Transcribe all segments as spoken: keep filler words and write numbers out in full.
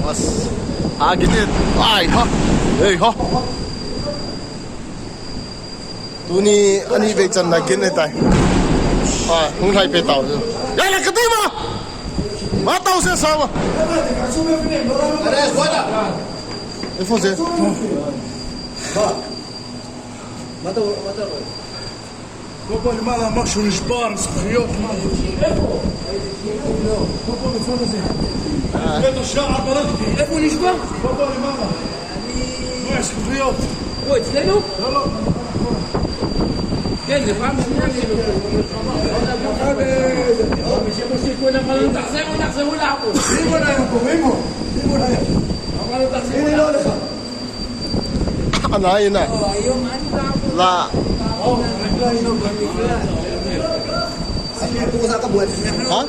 Bas. Ha, gini. Ai, ha. Ei, ha. Tuni ani vei channa gin ahitai. Ha, hung lhai pe tau. Ya la, kati ma. Ma tau se sa ma. Ei, fo se. Mata, mata. בוא, בוא למעלה, משהו נשבר, זכוכיות, מה? איפה? בוא, בוא, בצד הזה. בית השער, ברחתי. איפה הוא נשבר? בוא, בוא למעלה. מה, זכוכיות? פה, אצלנו? לא, לא. כן, זה פעם שנייה. משה, משה, כולם אמרו, תחזרו, תחזרו לעבוד. רימון היה פה, רימון. רימון היה. אמרנו, תחזרו. Ana, ina. La. Ha?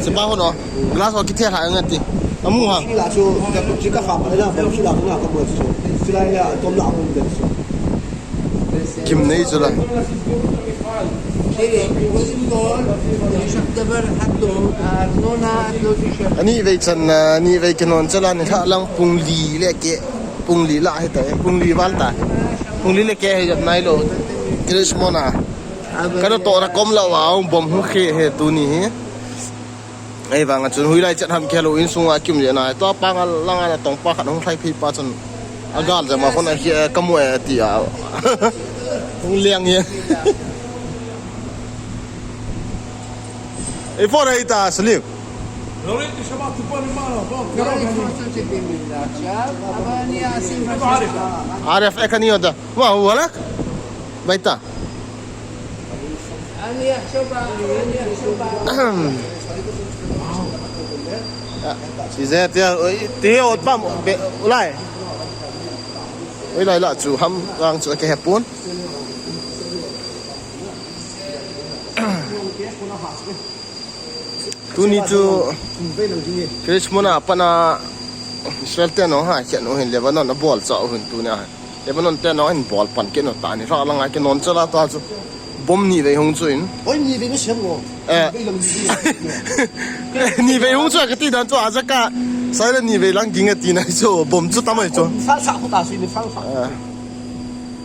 Sima ho no. Glass ho kithel ha ngati. Amu ha. Kim nei chu la. תראה, קודם כל, יש לך דבר אחד טוב, הארנונה את לא תשלם. Ani vei channa, ani vei kinon chala ni lha lang pung li le keh, pung li la ahitai, pung li val ta. Pung li le keh hi jat nai lou. Kris mona. Kana to ra kom la wa, bom hu khe he tuni hi. Ei, vang a chun hoilai chet ham kihelo, insunga kium jeh na. Tua panga langa natong pa khat hung lhai phei pa chun. Agal jama khun ahi, eh, kamu e ti a. Hung liang e. Ei, for ei ta, Salim. לא ראיתי, שמעתי פה למעלה, בוא, לא קרוב. ראיתי פרצוף שלי עכשיו, אבל אני אשים... ערף, איך אני יודע? מה, הוא הלך? ביתה. אני אחשוב, אני אחשוב. Size tia, ti, עוד פעם, אולי. Oi, lai la chu ham rang chu ke hepun. Tuni chu Kris mona pana Israel te no ha, khen no hin Lebanon a bol cha hin tuni a. Lebanon te no hin bol pan ke no ta ni ra langa ke non chala ta chu. Bom ni vei hung chu in. Oi, ni vei ni sem ngo. Eh. Ni vei lang ni vei. Ni vei hung chu ka ti dan chu a jaka. Sai le ni vei lang ging a ti na chu bom chu tamai chu. Sa sa ko ta su ni sa sa. Eh.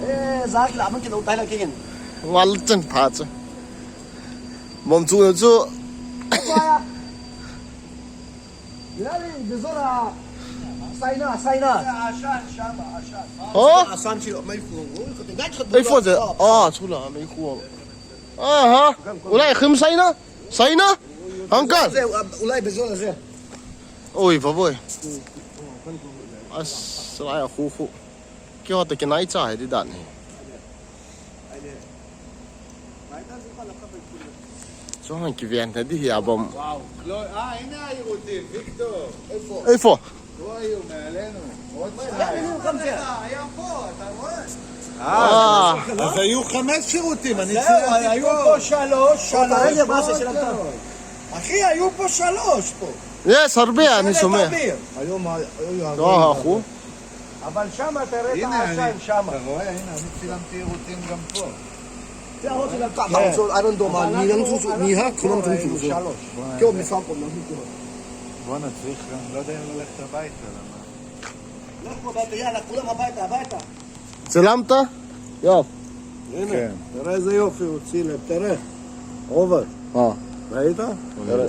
Eh, za ki la man ki lo tai la ki hin. Wal chen pha chu. Bom chu chu. Ko ya. Nilali, bizora. Saina, saina. עשן שם, עשן. Oh? עשן של מי פו. אוי, איפה זה? אה, צולה, מי פו. אהה. אולי אחים סיינה? סיינה? אנקל. זה, אולי בזול הזה. אוי ואבוי. אז, סליי אחוכו. Kihot a kinai cha hi di dan hi. Chuan kiven ta di hi a bom. וואו, לא, אה, הנה היירוטים, ויקטור. איפה? איפה? לא היו, מעלינו. עוד שתיים. היה פה, אתה רואה? אה, אז היו חמש שירותים, אני זהו, צילמתי היו פה. פה שלוש, שלוש. אחי, היו פה שלוש פה. Yes, הרבה, אני שומע. היום ה-, היו לא, הרבה. האחור. אבל שם תראה את הנה, העשן, אני, שם. אתה רואה? הנה, אני צילמתי עירותים גם פה. זה הראש של הקו, כן. הראשון, איירון דום, אבל אני אנחנו, גם צו-, צו-, אנחנו נהיה כולם פה צו-, היינו צו-, שלוש. בואנה, כן, זה, מפעם פה, אנחנו פה. בואנה, צריך גם, לא יודע אם ללכת הביתה, למה? לך הביתה, יאללה, כולם הביתה, הביתה. צילמת? יואב. הנה, כן. תראה איזה יופי הוא צילם, תראה. עובר. אה. ראית? תראה.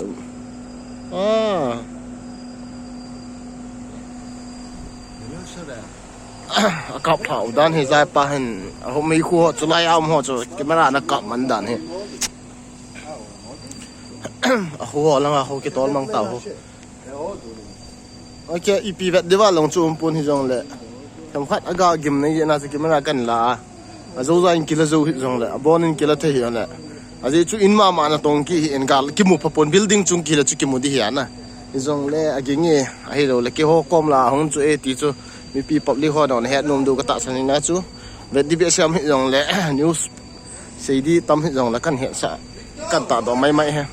אה. זה לא שווה. A kap thau dan hi zai pa hin, a hu mi khu ho chu lai a um ho chu, camera na kap man dan hi. A hu ho lang a hu kitol mang tau hu. Ok, ipi vet diva long chu um pon hi jong le. Themkhat a ga gim nei na chu camera kan la a. A zo za in kila zo hi jong le, a bon in kila thei hi jong le. A ji chu in mama na tong ki hi in gal kimu pha pon building chung kila chu kimu di hi ana. Hi jong le a ging e, a hi lo le keiho kom la hung chu e ti chu. Mipi public ho na het nom diu ka tahsan ina chu. Vet di behseh hi jong le news sei di tam hi jong le kan hetsah kan tahdoh mai mai hi.